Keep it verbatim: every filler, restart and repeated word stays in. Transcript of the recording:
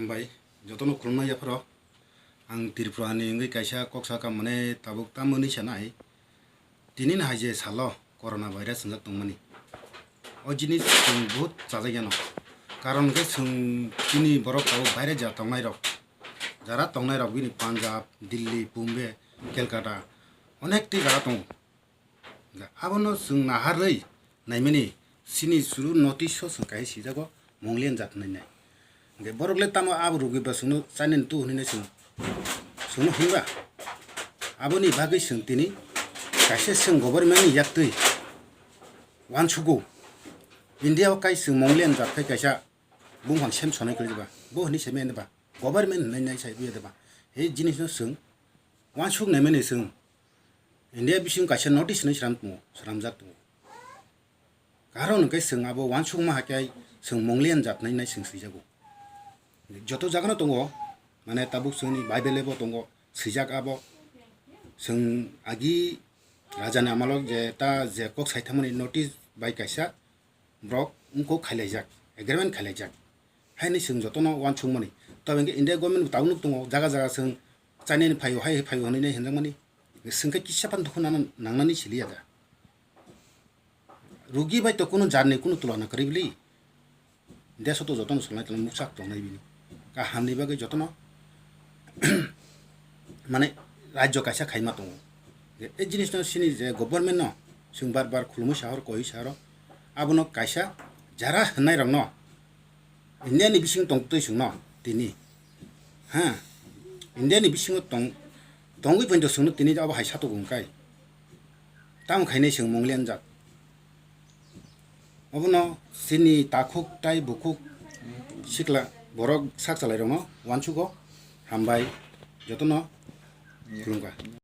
Hambai, jotono khulumnai yapharo. Ang Tripura ni wngwi kaisa kok sakha, mane tabuk tamo hwnwi sanai. Tini ni hai je salo corona virus wngjak tongmani. O jinis chwng buhut chajakya no. Karon khe chwng chini borok tabuk baire ja tongnai rok. Jara tongnai rok bini Punjab, Delhi, Bombay, Calcutta, onek twi jaga tongo. Abono chwng naharwi naimani, chini suru notice o chwng kaisa swijago Mongolian jat hwnwi nai. Hwnkhe borok le tamo abo rugwi ba chwngno China ni tu hwnwi nai chwng, chwngno hwnba. Aboni bagwi chwng tini kaisa chwng government ni yaktwi uansugo. India o kai chwng Mongolian jat khai kaisa bumphang sem sonai kwrwi ba, bo hwnwi semi ba, government hwnwi nai sai ya ba. He jinis no chwng uansuk naimani chwng India bising kaisa notice hinwi sram tongo, sramjak tongo. Karon hwnkhe chwng abo uansukma hakhe chwng Mongolian jat hinwi nai chwng swijago. Joto jagano tongo, mane tabuk chwngni Bible bo tongo, swijak abo. Chwng agi raja ni amalo je ta je kok saithamani notice bai kaisa borok wngkok khailaijak, agreement khailaijak. Haini chwng jotono uansukmani. Tobe hwnkhe India government bo tabuk nuk tongo, jaga jaga chwng China ni phaio, hai phaio hwnwi nai hinjakmani. Chwng khe kisa phano dukhu nana nangnani siliya da. Rugi bai to kunu jarni kunu tulana kwrwi bwli. Deso to jotono swlai tongo, muksak tongnai bini. Kahamni bagwi jotono mane rajyo kaisa khaima tongo. Je e jinisno chini je government no chwng bar bar khulumwi sahor, koi sahoro, abono kaisa jara hwnnairokno India ni bisingo tongtwi chwngno tini, ha, India ni bisingo tong, tongwi phaito chwngno tini abo hai satok wngkai. Tamo khainai chwng Mongolian jat. Obono chini takhuk tai bukhuk sikla borok sak chalairokno uansugo, hambai jotono khulumkha.